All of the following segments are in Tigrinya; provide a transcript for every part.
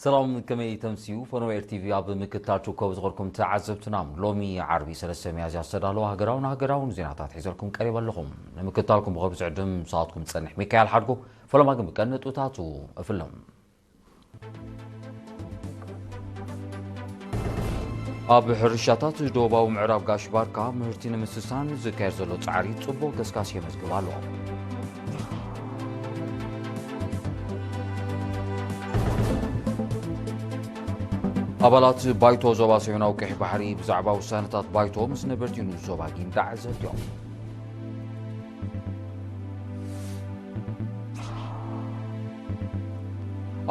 ሰላም፣ ከመይ ተምስዩ? ፈነወ ኤር ቲቪ ኣብ ምክትታል ትርከቡ ዝኸርኩም ተዓዘብትና፣ ሎሚ ዓርቢ ሰለስተ ሚያዝያ ዝተዳለወ ሃገራውን ሃገራውን ዜናታት ሒዘልኩም ቀሪበ ኣለኹም። ንምክትታልኩም ብኸብሪ ዝዕድም ሰዓትኩም ዝጸንሕ ሚካኤል ሓድጉ። ፈለማ ግን ብቀንዲ ንጥብታቱ እፍልም። ኣብ ሕርሻታት ዶባዊ ምዕራብ ጋሽ ባርካ ምህርቲ ንምስሳን ዝካየድ ዘሎ ጻዕሪ ጽቡቕ ገስጋስ የመዝግብ ኣሎ። ኣባላት ባይቶ ዞባ ሰሜናዊ ቀይሕ ባሕሪ ብዛዕባ ውሳነታት ባይቶ ምስ ነበርቲ ንኡስ ዞባ ጊንዳዕ ዘትዮም።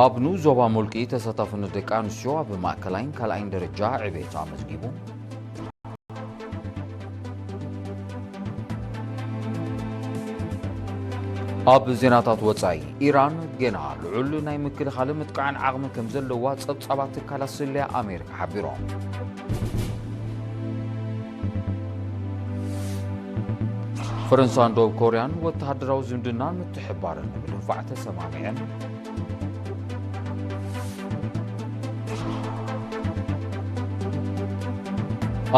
ኣብ ንኡስ ዞባ ሙልቂ ተሳታፍነት ደቂ ኣንስትዮ ኣብ ማእከላይን ካልኣይን ደረጃ ዕቤት ኣመዝጊቡ። ኣብ ዜናታት ወጻኢ፣ ኢራን ገና ልዑል ናይ ምክልኻልን ምጥቃዕን ዓቕሚ ከም ዘለዋ ጸብጻባት ትካላት ስለያ ኣሜሪካ ሓቢሮም። ፈረንሳን ደቡብ ኮርያን ወተሃደራዊ ዝምድናን ምትሕብባርን ንምድንፋዕ ተሰማሚዐን።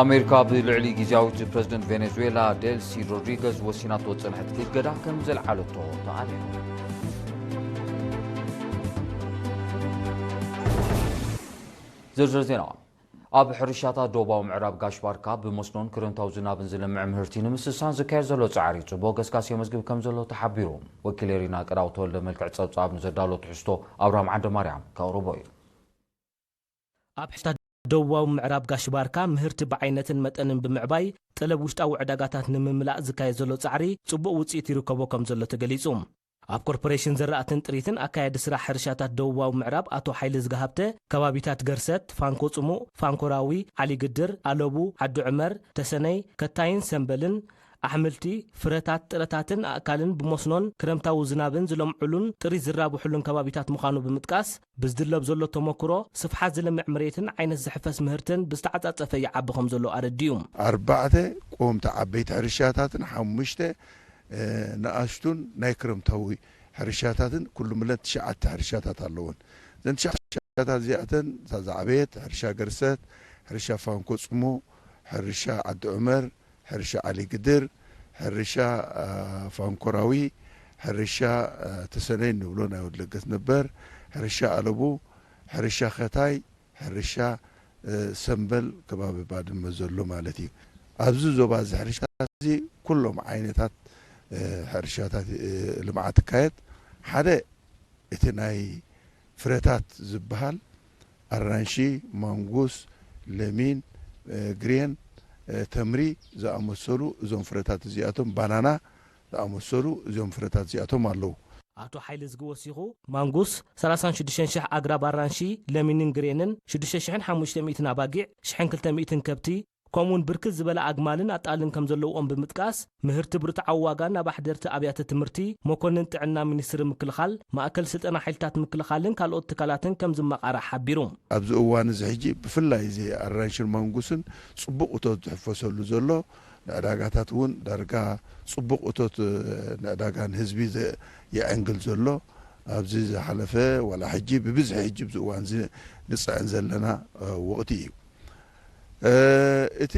ኣሜሪካ ብልዕሊ ግዝያዊት ፕረዚደንት ቬኔዙዌላ ዴልሲ ሮድሪገዝ ወሲናቶ ዝጸንሐት እገዳ ከም ዘልዓለቶ ተኣሊሙ። ዝርዝር ዜና። ኣብ ሕርሻታት ዶባዊ ምዕራብ ጋሽ ባርካ ብመስኖን ክረምታዊ ዝናብን ዝለምዕ ምህርቲ ንምስሳን ዝካየድ ዘሎ ጻዕሪ ጽቡቕ ገስጋስ የመዝግብ ከም ዘሎ ተሓቢሩ። ወኪል ኤሪና ቅዳው ተወልደ መልክዕ ጸብጻብ ንዘዳሎ ትሕዝቶ ኣብርሃም ዓንደ ማርያም ከቕርቦ እዩ። ኣብ ሕርሻታት ደቡባዊ ምዕራብ ጋሽ ባርካ ምህርቲ ብዓይነትን መጠንን ብምዕባይ ጠለብ ውሽጣዊ ዕዳጋታት ንምምላእ ዝካየድ ዘሎ ጻዕሪ ጽቡቕ ውጽኢት ይርከቦ ከም ዘሎ ተገሊጹ። ኣብ ኮርፖሬሽን ዘራእትን ጥሪትን ኣካያዲ ስራሕ ሕርሻታት ደቡባዊ ምዕራብ ኣቶ ሓይለ ዝገሃብተ፣ ከባቢታት ገርሰት፣ ፋንኮ ጽሙእ፣ ፋንኮራዊ፣ ዓሊ ግድር፣ ኣለቡ፣ ዓዲ ዑመር፣ ተሰነይ፣ ከታይን ሰምበልን ኣሕምልቲ፣ ፍረታት፣ ጥረታትን ኣእካልን ብመስኖን ክረምታዊ ዝናብን ዝለምዑሉን ጥሪት ዝራብሑሉን ከባቢታት ምዃኑ ብምጥቃስ፣ ብዝድለብ ዘሎ ተመክሮ፣ ስፍሓት ዝለምዕ መሬትን ዓይነት ዝሕፈስ ምህርትን ብዝተዓጻጸፈ ይዓቢ ከም ዘሎ ኣረዲኡ። ኣርባዕተ ቀወምቲ ዓበይቲ ሕርሻታትን ሓሙሽተ፣ እ፣ ንኣሽቱን ናይ ክረምታዊ ሕርሻታትን ኩሉ ምለን ትሽዓተ ሕርሻታት ኣለውን። እዘን ትሽዓተ ሕርሻታት እዚኣተን፣ እታ ዝዓበየት ሕርሻ ገርሰት፣ ሕርሻ ፋንኮ ጽሙ፣ ሕርሻ ዓዲ ዑመር፣ ሕርሻ ዓሊ ግድር፣ ሕርሻ፣ አ፣ ፋንኮራዊ፣ ሕርሻ፣ አ፣ ተሰነይ እንብሎ ናይ ወዲ ለገስ ነበር፣ ሕርሻ ኣለቡ፣ ሕርሻ ኸታይ፣ ሕርሻ፣ እ፣ ሰምበል ከባቢ ባድመ ዘሎ ማለት እዩ። ኣብዚ ዞባ እዚ ሕርሻታት እዚ ኩሎም ዓይነታት፣ እ፣ ሕርሻታት፣ እ፣ ልምዓት ይካየድ። ሓደ እቲ ናይ ፍረታት ዝበሃል ኣራንሺ፣ ማንጉስ፣ ለሚን፣ እ፣ ግሬን፣ እ፣ ተምሪ ዝኣመሰሉ እዞም ፍረታት እዚኣቶም፣ ባናና ዝኣመሰሉ እዞም ፍረታት እዚኣቶም ኣለዉ። ኣቶ ሓይለ ዝጊ ወሲኹ፣ ማንጉስ ሰላሳን ሽዱሽተን ሽሕ ኣግራብ ኣራንሺ፣ ለሚንን ግሬንን፣ ሽዱሽተ ሽሕን ሓሙሽተ ሚእትን ኣባጊዕ፣ ሽሕን ክልተ ሚእትን ከብቲ፣ ከምኡውን ብርክት ዝበለ ኣግማልን ኣጣልን ከም ዘለውኦም ብምጥቃስ፣ ምህርቲ ብርትዓዊ ዋጋ ናብ ኣሕደርቲ ኣብያተ ትምህርቲ፣ መኮንን ጥዕና ሚኒስትሪ ምክልኻል፣ ማእከል ስልጠና ሓይልታት ምክልኻልን ካልኦት ትካላትን ከም ዝመቓራሕ ሓቢሩ። ኣብዚ እዋን እዚ ሕጂ ብፍላይ እዚ ኣራንሽን ማንጉስን ጽቡቕ እቶት ዝሕፈሰሉ ዘሎ፣ ንዕዳጋታት እውን ዳርጋ ጽቡቕ እቶት፣ እ፣ ንዕዳጋ ንህዝቢ ዘ-፣ የዐንግል ዘሎ፣ ኣብዚ ዝሓለፈ ዋላ ሕጂ ብብዝሒ ሕጂ ኣብዚ እዋን እዚ ንጽዕን ዘለና፣ እ፣ ወቕቲ እዩ። እ፣ እቲ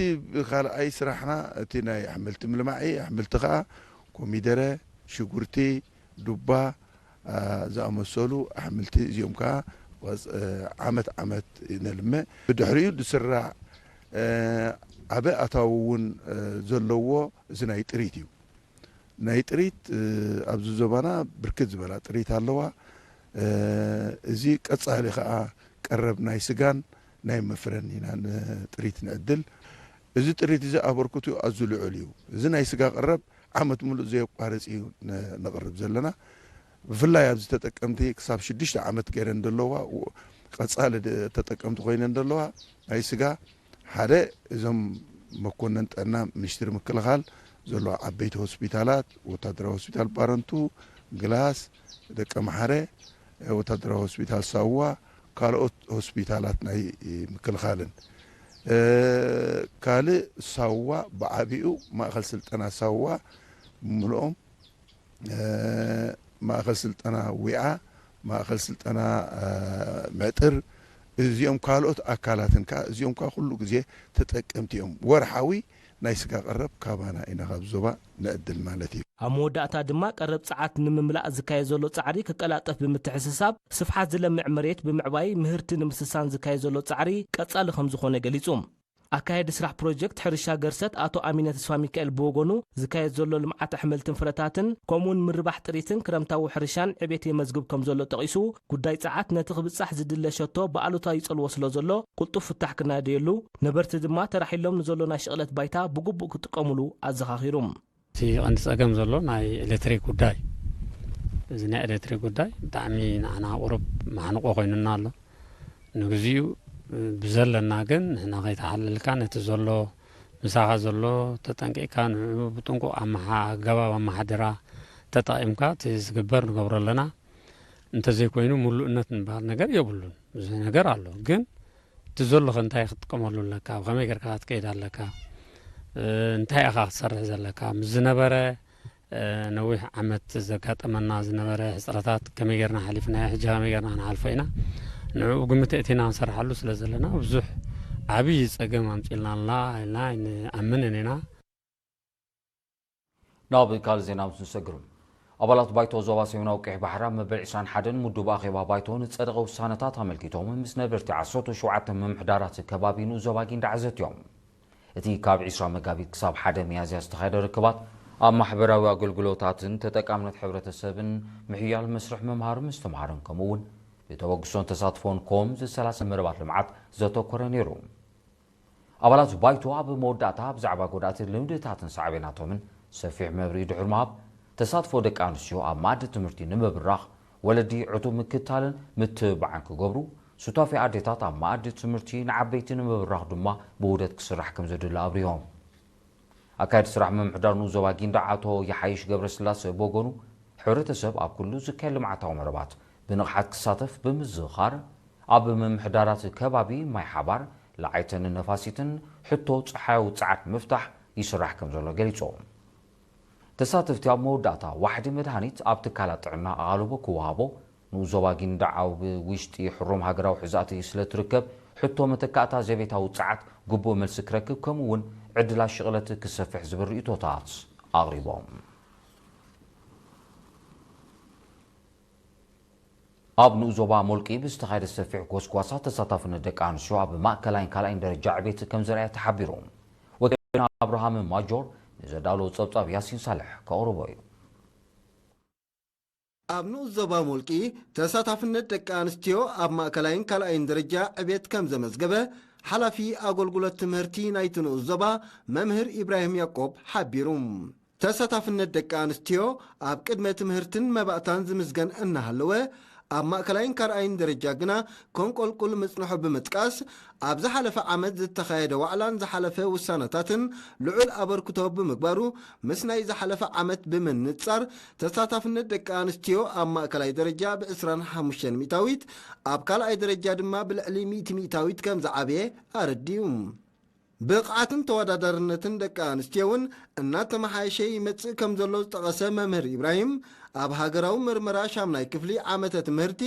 ካልኣይ ስራሕና እቲ ናይ ኣሕምልቲ ምልማዕ እዩ። ኣሕምልቲ ከኣ ኮሚደረ፣ ሽጉርቲ፣ ዱባ፣ እ፣ ዝኣመሰሉ ኣሕምልቲ እዚኦም ከኣ ወጽ-፣ እ፣ ዓመት ዓመት ነልምዕ። ብድሕሪኡ ዝስራዕ፣ እ፣ ዓቢ ኣታዊ እውን፣ እ፣ ዘለዎ እዚ ናይ ጥሪት እዩ። ናይ ጥሪት፣ እ፣ ኣብዚ ዞባና ብርክት ዝበላ ጥሪት ኣለዋ። እ፣ እዚ ቀጻሊ ከኣ ቀረብ ናይ ስጋን ናይ መፍረን ኢና ንጥሪት ንዕድል። እዚ ጥሪት እዚ ኣበርክትኡ ኣዝዩ ልዑል እዩ። እዚ ናይ ስጋ ቀረብ ዓመት ሙሉእ ዘየቋርጽ እዩ ነ-፣ ነቕርብ ዘለና። ብፍላይ ኣብዚ ተጠቀምቲ ክሳብ ሽዱሽተ ዓመት ገይረን ዘለዋ፣ ው-፣ ቀጻሊ ድ-፣ ተጠቀምቲ ኮይነን ዘለዋ ናይ ስጋ ሓደ እዞም መኮነን ጥዕና ሚኒስትሪ ምክልኻል ዘለዋ ዓበይቲ ሆስፒታላት፣ ወታደራዊ ሆስፒታል ባረንቱ፣ ግላስ፣ ደቀ መሓረ፣ ወታደራዊ ሆስፒታል ሳዋ፣ ካልኦት ሆስፒታላት ናይ ምክልኻልን፣ እ፣ ካልእ ሳዋ ብዓቢኡ ማእኸል ስልጠና ሳዋ ብምልኦም፣ እ፣ ማእኸል ስልጠና ዊዓ፣ ማእኸል ስልጠና ምዕጥር፣ እዚኦም ካልኦት ኣካላትን ከዓ እዚኦም ከዓ ኩሉ ግዜ ተጠቀምቲ እዮም። ወርሓዊ ናይ ስጋ ቀረብ ካባና ኢና ካብ ዞባ ነዕድል ማለት እዩ። ኣብ መወዳእታ ድማ ቀረብ ጸዓት ንምምላእ ዝካየድ ዘሎ ጻዕሪ ክቀላጠፍ ብምትሕስሳብ፣ ስፍሓት ዝለምዕ መሬት ብምዕባይ ምህርቲ ንምስሳን ዝካየድ ዘሎ ጻዕሪ ቀጻሊ ከም ዝኾነ ገሊጹ። ኣካየዲ ስራሕ ፕሮጀክት ሕርሻ ገርሰት ኣቶ ኣሚነ ተስፋ ሚካኤል ብወገኑ፣ ዝካየድ ዘሎ ልምዓት ኣሕምልትን ፍረታትን ከምኡውን ምርባሕ ጥሪትን ክረምታዊ ሕርሻን ዕቤት የመዝግብ ከም ዘሎ ጠቒሱ፣ ጉዳይ ጸዓት ነቲ ክብጻሕ ዝድለ ሸቶ ብኣሉታ ይጸልዎ ስለ ዘሎ፣ ቅልጡፍ ፍታሕ ክናደየሉ፣ ነበርቲ ድማ ተራሒሎም ንዘሎ ናይ ሽቕለት ባይታ ብግቡእ ክጥቀሙሉ ኣዘኻኺሩ። እቲ ቀንዲ ጸገም ዘሎ ናይ ኤሌክትሪክ ጉዳይ፣ እዚ ናይ ኤሌክትሪክ ጉዳይ ብጣዕሚ ንዓና ቁሩብ ማሕንቆ ኮይኑና ኣሎ። ንግዚኡ ብዘለና ግን ንሕና ከይተሓለልካ ነቲ ዘሎ ምሳኻ ዘሎ ተጠንቂቕካ ንዕኡ ብጥንቁቕ ኣመሓ-፣ ኣገባብ ኣመሓድራ ተጠቒምካ እቲ ዝግበር ንገብሮ ኣለና። እንተዘይኮይኑ ምሉእነት ንበሃል ነገር የብሉን። ብዙሕ ነገር ኣሎ። ግን እቲ ዘሎኸ እንታይ ክትጥቀመሉ ኣለካ? ኣብ ከመይ ጌርካ ክትከይድ ኣለካ? እ፣ እንታይ ኢኻ ክትሰርሕ ዘለካ? ምስ ዝነበረ፣ እ፣ ነዊሕ ዓመት ዘጋጠመና ዝነበረ ሕጽረታት ከመይ ጌርና ሓሊፍናዮ፣ ሕጂ ከመይ ጌርና ክንሓልፎ ኢና? ንዕኡ ግምት ኣእቲና ክንሰርሓሉ ስለ ዘለና ብዙሕ ዓብዪ ጸገም ኣምጺእልና ኣላ ኢልና ኣይንኣምንን ኢና። ናብ ካልእ ዜና ምስ ንሰግር፣ ኣባላት ባይቶ ዞባ ሰሜናዊ ቀይሕ ባሕሪ ኣብ መበል ዕስራን ሓደን ምዱብ ኣኼባ ባይቶ ንጸደቐ ውሳነታት ኣመልኪቶም ምስ ነበርቲ ዓሰርተ ሸውዓተ ምምሕዳራት ከባቢ ንኡስ ዞባ ጊንዳዕ ዘትዮም። እቲ ካብ ዕስራ መጋቢት ክሳብ ሓደ ሚያዝያ ዝተኻየደ ርክባት ኣብ ማሕበራዊ ኣገልግሎታትን ተጠቃምነት ሕብረተሰብን ምሕያል መስርሕ ምምሃር ምስትምሃርን ከምኡ እውን ብተበግሶን ተሳትፎን ኮም ዝሰላሰል መደባት ልምዓት ዘተኮረ ነይሩ። ኣባላት ባይቶ ኣብ መወዳእታ ብዛዕባ ጎዳእቲ ልምድታትን ሳዕቤናቶምን ሰፊሕ መብርሂ ድሕሪ ምሃብ፣ ተሳትፎ ደቂ ኣንስትዮ ኣብ መኣዲ ትምህርቲ ንምብራኽ ወለዲ ዕቱብ ምክትታልን ምትብባዕን ክገብሩ፣ ሱታፌ ኣዴታት ኣብ መኣዲ ትምህርቲ ንዓበይቲ ንምብራኽ ድማ ብውህደት ክስራሕ ከም ዘድሊ ኣብሪሆም። ኣካየዲ ስራሕ ምምሕዳር ንኡስ ዞባ ጊንዳዕ ኣቶ ይሓይሽ ገብረስላሴ ብወገኑ፣ ሕብረተሰብ ኣብ ኩሉ ዝካየድ ልምዓታዊ መረባት ብንቕሓት ክሳተፍ ብምዝኻር፣ ኣብ ምምሕዳራት ከባቢ ማይ ሓባር፣ ለዓይተን ነፋሲትን ሕቶ ጸሓያዊ ጸዓት ንምፍታሕ ይስራሕ ከም ዘሎ ገሊጹ። ተሳተፍቲ ኣብ መወዳእታ ዋሕዲ መድሃኒት ኣብ ትካላት ጥዕና ኣቓልቦ ክወሃቦ፣ ንኡስ ዞባ ጊንዳዕ ኣብ ውሽጢ ሕሩም ሃገራዊ ሕዛእቲ ስለ ትርከብ፣ ሕቶ መተካእታ ዘቤታዊ ጸዓት ግቡእ መልሲ ክረክብ፣ ከምኡ እውን ዕድላት ሽቕለት ክሰፍሕ ዝብል ርእይቶታት ኣቕሪቦም። ኣብ ንኡስ ዞባ ሞልቂ ብዝተኻየደ ሰፊሕ ጎስጓሳት ተሳታፍነት ደቂ ኣንስትዮ ኣብ ማእከላይን ካልኣይን ደረጃ ዕቤት ከም ዘርኣየ ተሓቢሩ። ወኪልና ኣብርሃም ማጆር ንዘዳለዎ ጸብጻብ ያሲን ሳልሕ ከቕርቦ እዩ። ኣብ ንኡስ ዞባ ሞልቂ ተሳታፍነት ደቂ ኣንስትዮ ኣብ ማእከላይን ካልኣይን ደረጃ ዕቤት ከም ዘመዝገበ ሓላፊ ኣገልግሎት ትምህርቲ ናይቲ ንኡስ ዞባ መምህር ኢብራሂም ያዕቆብ ሓቢሩ። ተሳታፍነት ደቂ ኣንስትዮ ኣብ ቅድመ ትምህርትን መባእታን ዝምዝገን እናሃለወ፣ ኣብ ማእከላይን ካልኣይን ደረጃ ግና ከንቆልቁል ምጽንሑ ብምጥቃስ፣ ኣብ ዝሓለፈ ዓመት ዝተኻየደ ዋዕላን ዝሓለፈ ውሳነታትን ልዑል ኣበርክቶ ብምግባሩ፣ ምስ ናይ ዝሓለፈ ዓመት ብምንጻር፣ ተሳታፍነት ደቂ ኣንስትዮ ኣብ ማእከላይ ደረጃ ብዕስራን ሓሙሽተን ሚእታዊት፣ ኣብ ካልኣይ ደረጃ ድማ ብልዕሊ ሚእቲ ሚእታዊት ከም ዝዓበየ ኣረዲኡ። ብቕዓትን ተወዳዳርነትን ደቂ ኣንስትዮ እውን እናተመሓየሸ ይመጽእ ከም ዘሎ ዝጠቐሰ መምህር ኢብራሂም፣ ኣብ ሃገራዊ መርመራ ሻምናይ ክፍሊ ዓመተ ትምህርቲ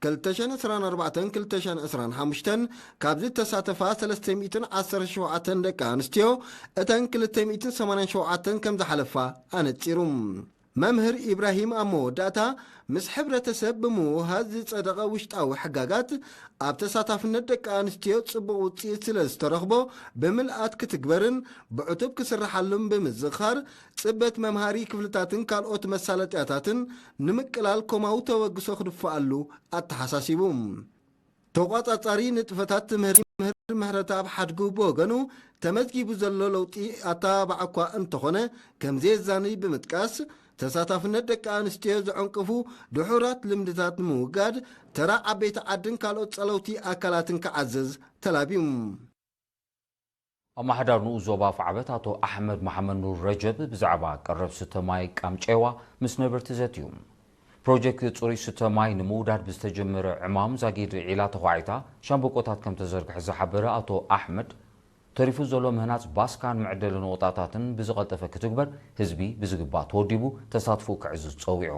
ክልተ ሽሕን ዕስራን ኣርባዕተን ክልተ ሽሕን ዕስራን ሓሙሽተን ካብ ዝተሳተፋ ሰለስተ ሚእትን ዓሰርተ ሸውዓተን ደቂ ኣንስትዮ፣ እተን ክልተ ሚእትን ሰማንያን ሸውዓተን ከም ዝሓለፋ ኣነጺሩ። መምህር ኢብራሂም ኣብ መወዳእታ፣ ምስ ሕብረተሰብ ብምውሃዝ ዝጸደቐ ውሽጣዊ ሕጋጋት፣ ኣብ ተሳታፍነት ደቂ ኣንስትዮ ጽቡቕ ውጽኢት ስለ ዝተረኽቦ፣ ብምልኣት ክትግበርን ብዕቱብ ክስርሓሉን ብምዝኻር፣ ጽበት መምሃሪ ክፍልታትን ካልኦት መሳለጥያታትን ንምቅላል ኮማዊ ተበግሶ ክድፍኣሉ ኣተሓሳሲቡ። ተቖጻጻሪ ንጥፈታት ትምህርቲ መምህር ምሕረተኣብ ሓድጉ ብወገኑ፣ ተመዝጊቡ ዘሎ ለውጢ ኣተባባዕ እኳ እንተኾነ፣ ከም ዘየዛኒ ብምጥቃስ፣ ተሳታፍነት ደቂ ኣንስትዮ ዘዕንቅፉ ድሑራት ልምድታት ንምውጋድ፣ ተራ ዓበይቲ ዓድን ካልኦት ጸለውቲ ኣካላትን ክዓዝዝ ተላብዩ። ኣመሓዳሪ ንኡስ ዞባ ኣፍዓበት ኣቶ ኣሕመድ መሓመድ ኑር ረጀብ ብዛዕባ ቀረብ ስተ ማይ ቃምጨዋ ምስ ነበርቲ ዘትዩ። ፕሮጀክት ጽሩይ ስተ ማይ ንምውዳድ ብዝተጀመረ ዕማም ዛጊድ ዒላ ተዃዒታ ሻምበቆታት ከም ተዘርግሐ ዝሓበረ ኣቶ ኣሕመድ፣ ተሪፉ ዘሎ ምህናጽ ባስካን መዕደሊ ነቑጣታትን ብዝቐልጠፈ ክትግበር ህዝቢ ብዝግባእ ተወዲቡ ተሳትፎኡ ከዕዝዝ ጸዊዑ።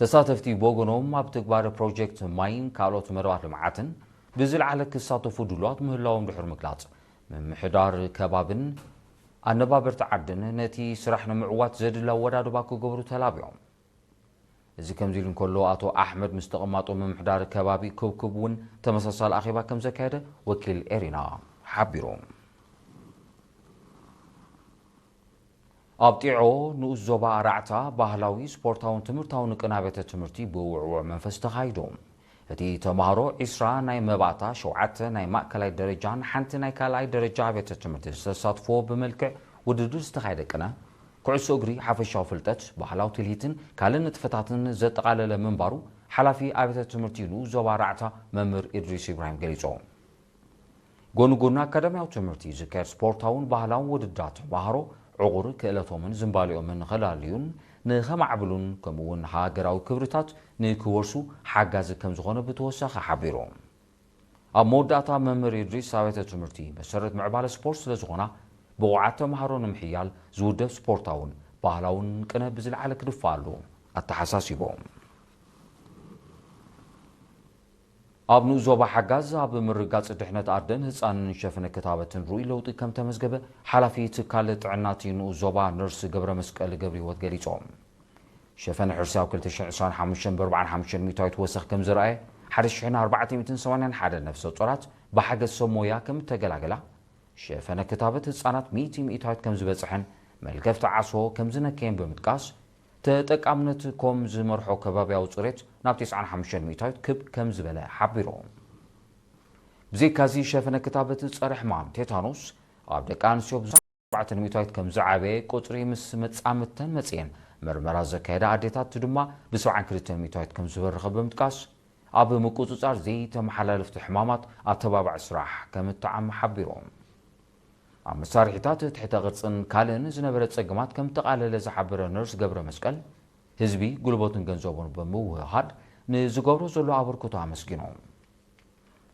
ተሳተፍቲ ብወገኖም ኣብ ትግባረ ፕሮጀክት ማይን ካልኦት መደባት ልምዓትን ብዝለዓለ ክሳተፉ ድሉዋት ምህላዎም ድሕሪ ምግላጽ፣ ምምሕዳር ከባብን ኣነባበርቲ ዓድን ነቲ ስራሕ ንምዕዋት ዘድሊ ኣወዳድባ ክገብሩ ተላብዮም። እዚ ከምዚ ኢሉ እንከሎ፣ ኣቶ ኣሕመድ ምስ ተቐማጦ ምምሕዳር ከባቢ ክብክብ እውን ተመሳሳሊ ኣኼባ ከም ዘካየደ ወኪል ኤሪና ሓቢሩ። ኣብ ጢዖ ንኡስ ዞባ ኣራዕታ ባህላዊ፣ ስፖርታውን ትምህርታውን ቅነ ኣብያተ ትምህርቲ ብውዕዉዕ መንፈስ ተኻይዱ። እቲ ተምሃሮ ዒስራ ናይ መባእታ፣ ሸውዓተ ናይ ማእከላይ ደረጃን ሓንቲ ናይ ካልኣይ ደረጃ ኣብያተ ትምህርቲ ዝተሳትፎ ብመልክዕ ውድድር ዝተኻየደ ቅነ፣ ኩዕሶ እግሪ፣ ሓፈሻዊ ፍልጠት፣ ባህላዊ ትልሂትን ካልእ ንጥፈታትን ዘጠቓለለ ምንባሩ ሓላፊ ኣብያተ ትምህርቲ ንኡስ ዞባ ኣራዕታ መምህር ኢድሪስ ኢብራሂም ገሊጹ። ጎኒ ጎኒ ኣካዳሚያዊ ትምህርቲ ዝካየድ ስፖርታውን ባህላውን ውድድራት ተምሃሮ ዕቑር ክእለቶምን ዝንባሌኦምን ንኸላልዩን ንኸማዕብሉን ከምኡ እውን ሃገራዊ ክብርታት ንክወርሱ ሓጋዚ ከም ዝኾነ ብተወሳኺ ሓቢሩ። ኣብ መወዳእታ መምህር ኢድሪስ ኣብያተ ትምህርቲ መሰረት ምዕባለ ስፖርት ስለ ዝኾና ብቑዓት ተምሃሮ ንምሕያል ዝውደብ ስፖርታውን ባህላውን ቅነ ብዝለዓለ ክድፋኣሉ ኣተሓሳሲቦም። ኣብ ንኡስ ዞባ ሓጋዝ ኣብ ምርጋጽ ድሕነት ኣደን ህጻንን ሸፈነ ክታበትን ርኡይ ለውጢ ከም ተመዝገበ ሓላፊ ትካል ጥዕናቲ ንኡስ ዞባ ነርስ ገብረ መስቀል ገብረ ህይወት ገሊጾም። ሸፈነ ሕርሲ ኣብ ክልተ ሽሕን ዕስራን ሓሙሽተን ብኣርባዓን ሓሙሽተን ሚእታዊት ወሰኽ ከም ዝረኣየ፣ ሓደ ሽሕን ኣርባዕተ ሚእትን ሰማንያን ሓደን ነፍሰ ጾራት ብሓገዝ ሰብ ሞያ ከም እተገላገላ፣ ሸፈነ ክታበት ህጻናት ሚእቲ ሚእታዊት ከም ዝበጽሐን መልከፍቲ ዓሶ ከም ዝነከየን ብምጥቃስ፣ ተጠቃምነት ኮም ዝመርሖ ከባብያዊ ጽሬት ናብ ተስዓን ሓሙሽተን ሚእታዊት ክብ ከም ዝበለ ሓቢሩ። ብዘይካዚ ሸፈነ ክታበት ጸረ ሕማም ቴታኖስ ኣብ ደቂ ኣንስትዮ ብ ኣርባዕተ ሚእታዊት ከም ዝዓበየ ቁጽሪ ምስ መጻምድተን መጽኤን ምርመራ ዘካየዳ ኣዴታት ድማ ብ ሰብዓን ክልተን ሚእታዊት ከም ዝበረኸ ብምጥቃስ፣ ኣብ ምቁጽጻር ዘይተመሓላለፍቲ ሕማማት ኣተባባዒ ስራሕ ከም እተዓመ ሓቢሮም። ኣብ መሳርሒታት ትሕተ ቅርጽን ካልእን ዝነበረ ጸገማት ከም ተቓለለ ዝሓበረ ነርስ ገብረ መስቀል፣ ህዝቢ ጉልበቱን ገንዘቡን ብምውህሃድ ንዝገብሮ ዘሎ ኣበርክቶ ኣመስጊኖም።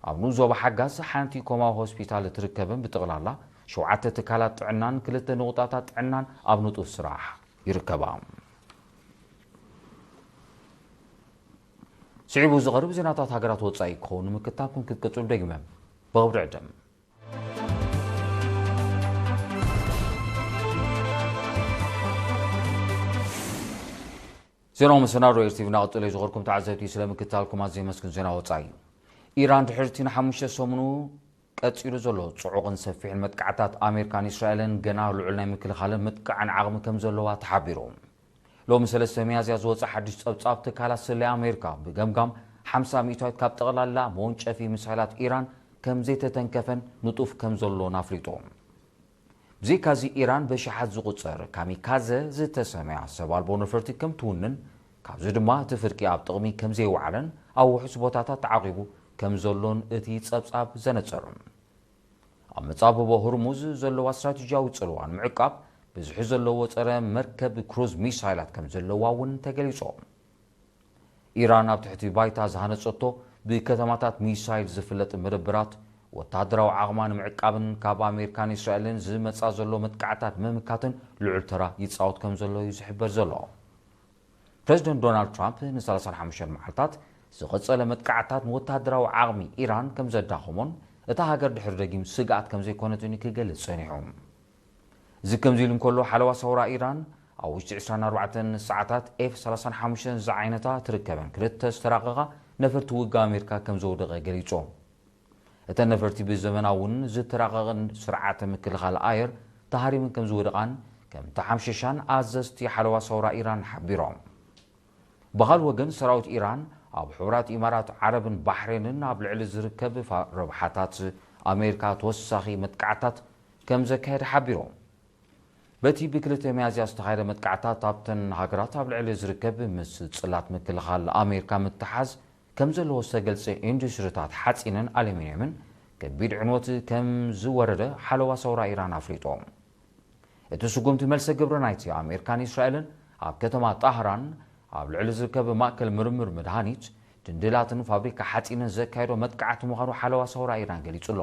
ኣብ ንኡስ ዞባ ሓጋዝ ሓንቲ ኮማዊ ሆስፒታል እትርከብን ብጥቕላላ ሸውዓተ ትካላት ጥዕናን ክልተ ንቑጣታት ጥዕናን ኣብ ንጡፍ ስራሕ ይርከባ። ስዒቡ ዝቐርብ ዜናታት ሃገራት ወጻኢ ክኸውን ንምክታልኩም ክትቅጽሉ ደግመ ብኽብሪ ዕድም። ዜናዊ መሰናዶ ኤርቲቪ እናቐጸለ እዩ። ዝኸርኩም ተዓዘብቲ፣ ስለ ምክታልኩም ኣዝየ የመስግን። ዜና ወጻኢ። ኢራን ድሕሪ እቲ ንሓሙሽተ ሰሙኑ ቀጺሉ ዘሎ ጽዑቕን ሰፊሕን መጥቃዕታት ኣሜሪካን እስራኤልን ገና ልዑል ናይ ምክልኻልን ምጥቃዕን ዓቕሚ ከም ዘለዋ ተሓቢሩ። ሎሚ ሰለስተ ሚያዝያ ዝወጸ ሓድሽ ጸብጻብ ትካላት ስለያ ኣሜሪካ ብገምጋም ሓምሳ ሚእታዊት ካብ ጠቕላላ መወንጨፊ ሚሳይላት ኢራን ከም ዘይተተንከፈን ንጡፍ ከም ዘሎን ኣፍሊጡ። ብዘይካዚ ኢራን በሽሓት ዝቑጸር ካሚካዘ ዝተሰምያ ሰብ ኣልቦ ነፈርቲ ከም ትውንን፣ ካብዚ ድማ እቲ ፍርቂ ኣብ ጥቕሚ ከም ዘይወዓለን ኣብ ውሑስ ቦታታት ተዓቂቡ ከም ዘሎን እቲ ጸብጻብ ዘነጸሩ። ኣብ መጻብቦ ሁርሙዝ ዘለዋ ስትራቴጂያዊ ጽልዋ ንምዕቃብ ብዝሒ ዘለዎ ጸረ መርከብ ክሩዝ ሚሳይላት ከም ዘለዋ እውን ተገሊጹ። ኢራን ኣብ ትሕቲ ባይታ ዝሃነጸቶ ብከተማታት ሚሳይል ዝፍለጥ መደበራት ወተሃደራዊ ዓቕማ ንምዕቃብን ካብ ኣሜሪካን እስራኤልን ዝመጻ ዘሎ መጥቃዕታት ንምምካትን ልዑል ተራ ይጻወት ከም ዘሎ እዩ ዝሕበር ዘሎ። ፕረዚደንት ዶናልድ ትራምፕ ን ሰላሳን ሓሙሽተን መዓልታት ዝቐጸለ መጥቃዕታት ንወተሃደራዊ ዓቕሚ ኢራን ከም ዘዳኸሞን እታ ሃገር ድሕሪ ደጊም ስግኣት ከም ዘይኮነትን ክገልጽ ጸኒሑ። እዚ ከምዚ ኢሉ እንከሎ፣ ሓለዋ ሰውራ ኢራን ኣብ ውሽጢ ዕስራን ኣርባዕተን ሰዓታት ኤፍ ሰላሳን ሓሙሽተን ዝዓይነታ ትርከበን ክልተ ዝተራቐቓ ነፈርቲ ውግእ ኣሜሪካ ከም ዘውደቐ ገሊጹ። እተን ነፈርቲ ብዘመናውን ዝተራቐቐን ስርዓተ ምክልኻል ኣየር ተሃሪመን ከም ዝወደቓን ከም ተሓምሸሻን ኣዘዝቲ ሓለዋ ሰውራ ኢራን ሓቢሮም። ብኻልእ ወገን፣ ሰራዊት ኢራን ኣብ ሕቡራት ኢማራት ዓረብን ባሕሬንን ኣብ ልዕሊ ዝርከብ ፋ-፣ ረብሓታት ኣሜሪካ ተወሳኺ መጥቃዕታት ከም ዘካየደ ሓቢሮም። በቲ ብክልተ ሚያዝያ ዝተኻየደ መጥቃዕታት፣ ኣብተን ሃገራት ኣብ ልዕሊ ዝርከብ ምስ ጽላት ምክልኻል ኣሜሪካ ምትሓዝ ከም ዘለዎ ዝተገልጸ ኢንዱስትሪታት ሓጺንን ኣሉሚንየምን ከቢድ ዕንወት ከም ዝወረደ ሓለዋ ሰውራ ኢራን ኣፍሊጦም። እቲ ስጉምቲ መልሰ ግብሪ ናይቲ ኣሜሪካን እስራኤልን ኣብ ከተማ ጣህራን ኣብ ልዕሊ ዝርከብ ማእከል ምርምር መድሃኒት፣ ድንድላትን ፋብሪካ ሓጺንን ዘካየዶ መጥቃዕቲ ምዃኑ ሓለዋ ሰውራ ኢራን ገሊጹ ኣሎ።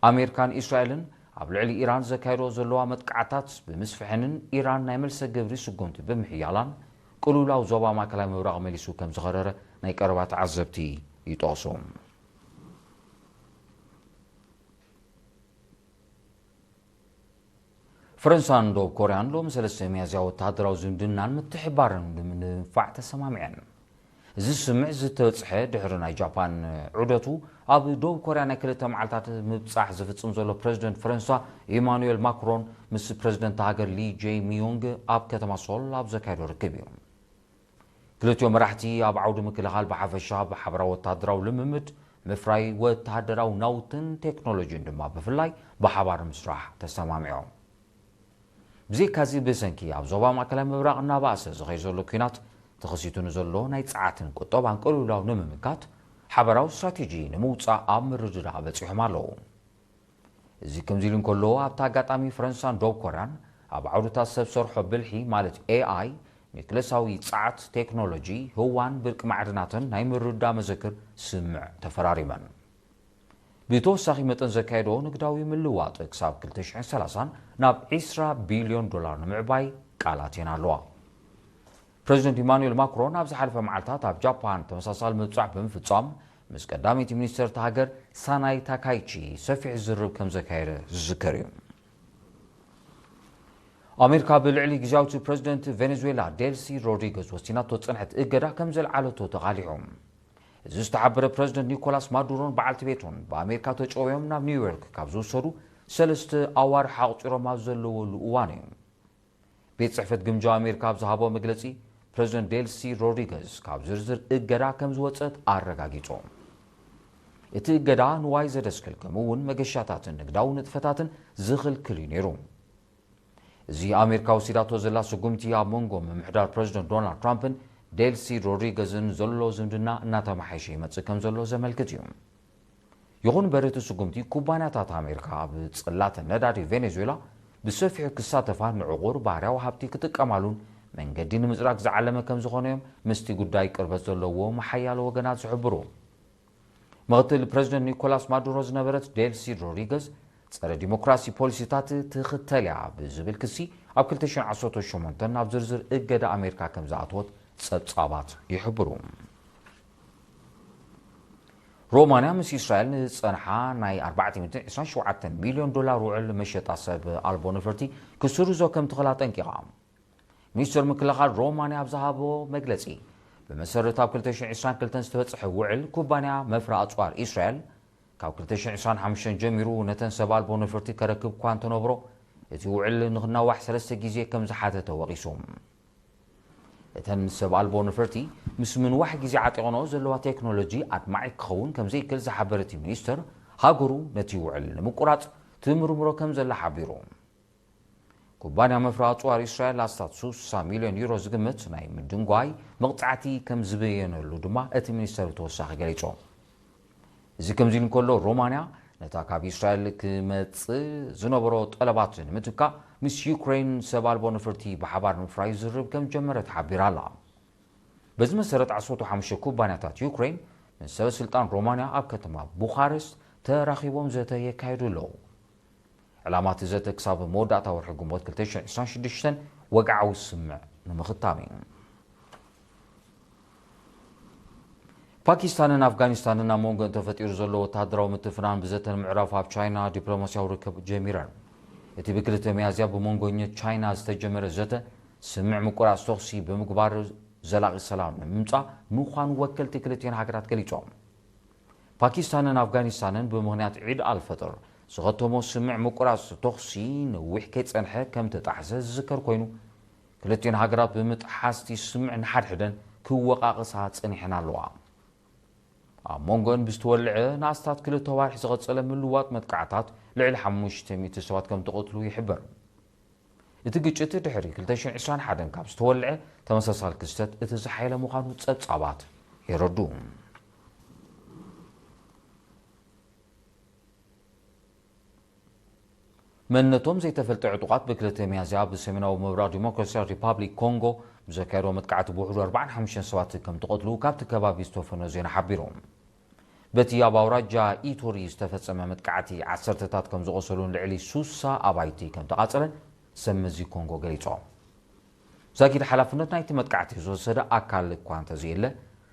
ኣሜሪካን እስራኤልን ኣብ ልዕሊ ኢራን ዘካየዶ ዘለዋ መጥቃዕታት ብምስፍሐንን ኢራን ናይ መልሰ ግብሪ ስጉምቲ ብምሕያላን ቅልውላው ዞባ ማእከላይ ምብራቕ መሊሱ ከም ዝኸረረ ናይ ቀረባ ተዓዘብቲ ይጠቕሱ። ፈረንሳን ደቡብ ኮርያን ሎሚ ሰለስተ ሚያዝያ ወተሃደራዊ ዝምድናን ምትሕባርን ንምንፋዕ ተሰማሚዐን። እዚ ስምምዕ ዝተበጽሐ ድሕሪ ናይ ጃፓን ዑደቱ ኣብ ደቡብ ኮርያ ናይ ክልተ መዓልታት ምብጻሕ ዝፍጽም ዘሎ ፕረዚደንት ፈረንሳ ኢማኑኤል ማክሮን ምስ ፕረዚደንት ሃገር ሊ ጄ ሚዩንግ ኣብ ከተማ ሶል ኣብ ዘካየዶ ርክብ እዩ። ክልቲኦም መራሕቲ ኣብ ዓውዲ ምክልኻል ብሓፈሻ፣ ብሓበራዊ ወተሃደራዊ ልምምድ፣ ምፍራይ ወተሃደራዊ ናውትን ቴክኖሎጂን ድማ ብፍላይ ብሓባር ምስራሕ ተሰማሚዖም። ብዘይካዚ ብሰንኪ ኣብ ዞባ ማእከላይ ምብራቕ እናባእሰ ዝኸይድ ዘሎ ኲናት ተኸሲቱ ንዘሎ ናይ ጸዓትን ቁጠባን ቅልውላው ንምምካት ሓበራዊ ስትራቴጂ ንምውጻእ ኣብ ምርድዳእ በጺሖም ኣለዉ። እዚ ከምዚ ኢሉ እንከሎ ኣብቲ ኣጋጣሚ ፈረንሳን ደቡብ ኮርያን ኣብ ዓውድታት ሰብ ሰርሖ ብልሒ ማለት ኤ ኣይ፣ ኒክለሳዊ ጸዓት ቴክኖሎጂ፣ ህዋን ብርቂ ማዕድናትን ናይ ምርድዳእ መዘክር ስምምዕ ተፈራሪመን። ብተወሳኺ መጠን ዘካየዶ ንግዳዊ ምልዋጥ ክሳብ ክልተ ሽሕን ሰላሳን ናብ ዕስራ ቢልዮን ዶላር ንምዕባይ ቃል ኣትየን ኣለዋ። ፕረዚደንት ኢማኑኤል ማክሮን ኣብ ዝሓለፈ መዓልታት ኣብ ጃፓን ተመሳሳሊ ምብጻሕ ብምፍጻም ምስ ቀዳመይቲ ሚኒስተር እታ ሃገር ሳናይ ታካይቺ ሰፊሕ ዝርርብ ከም ዘካየደ ዝዝከር እዩ። ኣሜሪካ ብልዕሊ ግዝያዊት ፕረዚደንት ቬኔዙዌላ ዴልሲ ሮድሪገዝ ወሲናቶ ዝጸንሐት እገዳ ከም ዘልዓለቶ ተቓሊዑ። እዚ ዝተሓበረ ፕረዚደንት ኒኮላስ ማዱሮን በዓልቲ ቤቱን ብኣሜሪካ ተጨውዮም ናብ ኒውዮርክ ካብ ዝውሰዱ ሰለስተ ኣዋርሕ ኣቑጺሮም ኣብ ዘለወሉ እዋን እዩ። ቤት ጽሕፈት ግምጃ ኣሜሪካ ኣብ ዝሃቦ መግለጺ፣ ፕረዚደንት ዴልሲ ሮድሪገዝ ካብ ዝርዝር እገዳ ከም ዝወጸት ኣረጋጊጹ። እቲ እገዳ ንዋይ ዘደስክል ከምኡ እውን መገሻታትን ንግዳዊ ንጥፈታትን ዝኽልክል እዩ ነይሩ። እዚ ኣሜሪካ ወሲዳቶ ዘላ ስጉምቲ ኣብ መንጎ ምምሕዳር ፕረዚደንት ዶናልድ ትራምፕን ዴልሲ ሮድሪገዝን ዘሎ ዝምድና እናተመሓየሸ ይመጽእ ከም ዘሎ ዘመልክት እዩ። ይኹን እምበር እቲ ስጉምቲ ኩባንያታት ኣሜሪካ ኣብ ጽላት ነዳዲ ቬኔዙዌላ ብሰፊሑ ክሳተፋ ንዕቑር ባህርያዊ ሃብቲ ክጥቀማሉን መንገዲ ንምጽራግ ዝዓለመ ከም ዝኾነ እዮም ምስቲ ጉዳይ ቅርበት ዘለዎም ሓያሎ ወገናት ዝሕብሩ። ምኽትል ፕረዚደንት ኒኮላስ ማዱሮ ዝነበረት ዴልሲ ሮድሪገዝ ጸረ ዲሞክራሲ ፖሊሲታት ትኽተል እያ ብዝብል ክሲ ኣብ ክልተ ሽሕን ዓሰርተ ሸሞንተን ናብ ዝርዝር እገዳ ኣሜሪካ ከም ዝኣተወት ጸብጻባት ይሕብሩ። ሮማንያ ምስ እስራኤል ንዝጸንሓ ናይ ኣርባዕተ ሚእትን ዕስራን ሸውዓተን ሚልዮን ዶላር ውዕል መሸጣ ሰብ ኣልቦ ነፈርቲ ክስርዞ ከም ትኽእል ኣጠንቂቓ። ሚኒስትር ምክልኻል ሮማንያ ኣብ ዝሃቦ መግለጺ፣ ብመሰረት ኣብ ክልተ ሽሕን ዕስራን ክልተን ዝተበጽሐ ውዕል፣ ኩባንያ መፍረ ኣጽዋር እስራኤል ካብ ክልተ ሽሕን ዕስራን ሓሙሽተን ጀሚሩ ነተን ሰብ ኣልቦ ነፈርቲ ከረክብ እኳ እንተነብሮ፣ እቲ ውዕል ንኽናዋሕ ሰለስተ ግዜ ከም ዝሓተተ ወቒሱ። እተን ሰብ ኣልቦ ነፈርቲ ምስ ምንዋሕ ግዜ ዓጢቐንኦ ዘለዋ ቴክኖሎጂ ኣድማዒ ክኸውን ከም ዘይክእል ዝሓበረ እቲ ሚኒስተር፣ ሃገሩ ነቲ ውዕል ንምቁራጽ ትምርምሮ ከም ዘላ ሓቢሩ። ኩባንያ መፍረ ኣጽዋር እስራኤል ኣስታት ስሳ ሚልዮን ዩሮ ዝግመት ናይ ምድንጓይ መቕጻዕቲ ከም ዝበየነሉ ድማ እቲ ሚኒስተር ብተወሳኺ ገሊጹ። እዚ ከምዚ ኢሉ እንከሎ፣ ሮማንያ ነታ ካብ እስራኤል ክመጽእ ዝነበሮ ጠለባት ንምትካእ ምስ ዩክሬን ሰብ ኣልቦ ነፈርቲ ብሓባር ንምፍራይ ዝርርብ ከም ጀመረት ሓቢራ ኣላ። በዚ መሰረት፣ ዓሰርተ ሓሙሽተ ኩባንያታት ዩክሬን ምስ ሰበ ስልጣን ሮማንያ ኣብ ከተማ ቡኻረስት ተራኺቦም ዘተ የካይዱ ኣለዉ። ዕላማ እቲ ዘተ ክሳብ መወዳእታ ወርሒ ግንቦት ክልተ ሽሕን ዕስራን ሽዱሽተን ወግዓዊ ስምምዕ ንምኽታም እዩ። ፓኪስታንን ኣፍጋኒስታንን ኣብ መንጎ ተፈጢሩ ዘሎ ወተሃደራዊ ምትፍናን ብዘተ ንምዕራፍ ኣብ ቻይና ዲፕሎማስያዊ ርክብ ጀሚረን። እቲ ብክልተ ሚያዝያ ብመንጎኘት ቻይና ዝተጀመረ ዘተ ስምምዕ ምቁራጽ ተኹሲ ብምግባር ዘላቒ ሰላም ንምምጻእ ምዃኑ ወከልቲ ክልቲኤን ሃገራት ገሊጾም። ፓኪስታንን ኣፍጋኒስታንን ብምኽንያት ዒድ ኣልፈጥር ዝኸተሞ ስምምዕ ምቁራጽ ተኹሲ ነዊሕ ከይጸንሐ ከም ተጣሕሰ ዝዝከር ኮይኑ፣ ክልቲኤን ሃገራት ብምጥሓስ እቲ ስምምዕ ንሓድሕደን ክወቓቐሳ ጸኒሐን ኣለዋ። ኣብ መንጎአን ብዝተወልዐ ንኣስታት ክልተ ኣዋርሕ ዝቐጸለ ምልዋጥ መጥቃዕታት ልዕሊ ሓሙሽተ ሚእቲ ሰባት ከም ተቐትሉ ይሕበር። እቲ ግጭት ድሕሪ ክልተ ሽሕን ዕስራን ሓደን ካብ ዝተወልዐ ተመሳሳሊ ክስተት እቲ ዝሓየለ ምዃኑ ጸብጻባት የረድኡ። መንነቶም ዘይተፈልጠ ዕጡቓት ብክልተ ሚያዝያ ኣብ ሰሜናዊ ምብራቕ ዲሞክራሲያዊ ሪፓብሊክ ኮንጎ ብዘካየዶ መጥቃዕቲ ብውሕዱ ኣርባዓን ሓሙሽተን ሰባት ከም ተቐትሉ ካብቲ ከባቢ ዝተፈኖ ዜና ሓቢሩ። በቲ ኣብ ኣውራጃ ኢቱሪ ዝተፈጸመ መጥቃዕቲ ዓሰርተታት ከም ዝቖሰሉን ልዕሊ ሱሳ ኣባይቲ ከም ተቓጸለን ሰብ መዚ ኮንጎ ገሊጾም። ዛጊድ ሓላፍነት ናይቲ መጥቃዕቲ ዝወሰደ ኣካል እኳ እንተዘየለ፣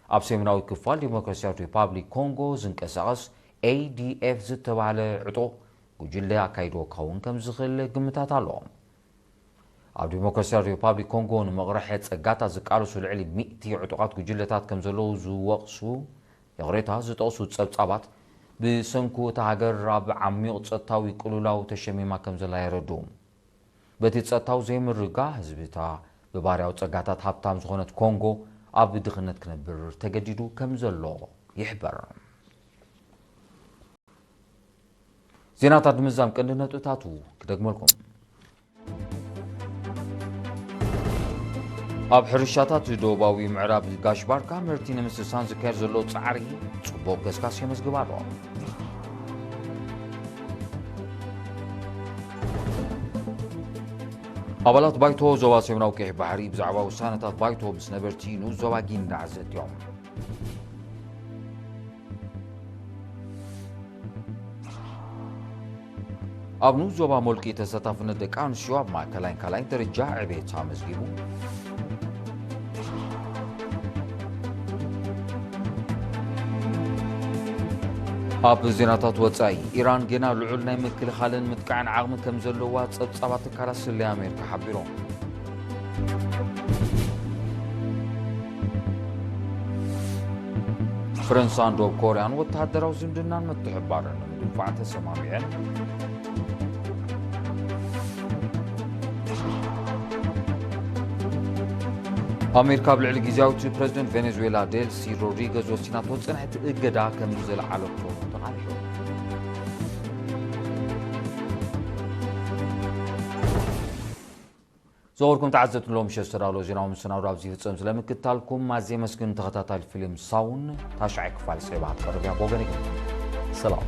ኣብ ሰሜናዊ ክፋል ዲሞክራሲያዊት ሪፓብሊክ ኮንጎ ዝንቀሳቐስ ኤ ዲ ኤፍ ዝተባህለ ዕጡቕ ጉጅለ ኣካይድዎ ክኸውን ከም ዝኽእል ግምታት ኣሎ። ኣብ ዲሞክራሲያዊት ሪፓብሊክ ኮንጎ ንመቕርሐ ጸጋታት ዝቃለሱ ልዕሊ ሚእቲ ዕጡቓት ጉጅለታት ከም ዘለዉ ዝወቕሱ ይቕሬታ ዝጠቕሱ ጸብጻባት፣ ብሰንኩ እታ ሃገር ኣብ ዓሚቕ ጸጥታዊ ቅልውላው ተሸሚማ ከም ዘላ የረድኡ። በቲ ጸጥታዊ ዘይምርጋ ህዝብታ ብባርያዊ ጸጋታት ሃብታም ዝኾነት ኮንጎ ኣብ ድኽነት ክነብር ተገዲዱ ከም ዘሎ ይሕበር። ዜናታት ንምዛም ቀንዲ ነጥብታቱ ክደግመልኩም። ኣብ ሕርሻታት ደቡባዊ ምዕራብ ጋሽ ባርካ ምህርቲ ንምስሳን ዝካየድ ዘሎ ጻዕሪ ጽቡቕ ገስጋስ የመዝግብ ኣሎ። ኣባላት ባይቶ ዞባ ሰሜናዊ ቀይሕ ባሕሪ ብዛዕባ ውሳነታት ባይቶ ምስ ነበርቲ ንኡስ ዞባ ጊንዳዕ ዘትዮም። ኣብ ንኡስ ዞባ ሞልቂ ተሳታፍነት ደቂ ኣንስትዮ ኣብ ማእከላይን ካልኣይን ደረጃ ዕቤት ኣመዝጊቡ። ኣብ ዜናታት ወጻኢ፣ ኢራን ጌና ልዑል ናይ ምክልኻልን ምጥቃዕን ዓቕሚ ከም ዘለዋ ጸብጻባት ትካላት ስለያ ኣሜሪካ ሓቢሮም። ፈረንሳን ደቡብ ኮርያን ወተሃደራዊ ዝምድናን ምትሕብባርን ንምድንፋዕ ተሰማሚዐን። ኣሜሪካ ኣብ ልዕሊ ግዝያዊት ፕረዚደንት ቬኔዙዌላ ዴልሲ ሮድሪገዝ ወሲናቶ ዝጸንሐት እገዳ ከም ዘለዓለቶ ተቓሊሑ። ዝኸበርኩም ተዓዘብቲ፣ ሎም ምሸት ዝተዳለወ ዜናዊ መሰናዶ ኣብዚ ይፍጸም። ስለምክትታልኩም ኣዝየ የመስግን። ተኸታታሊ ፊልም ሳውን ታሽዓይ ክፋል ጸባ ክትቀርብ እያ። ብወገነይ ግን ሰላም።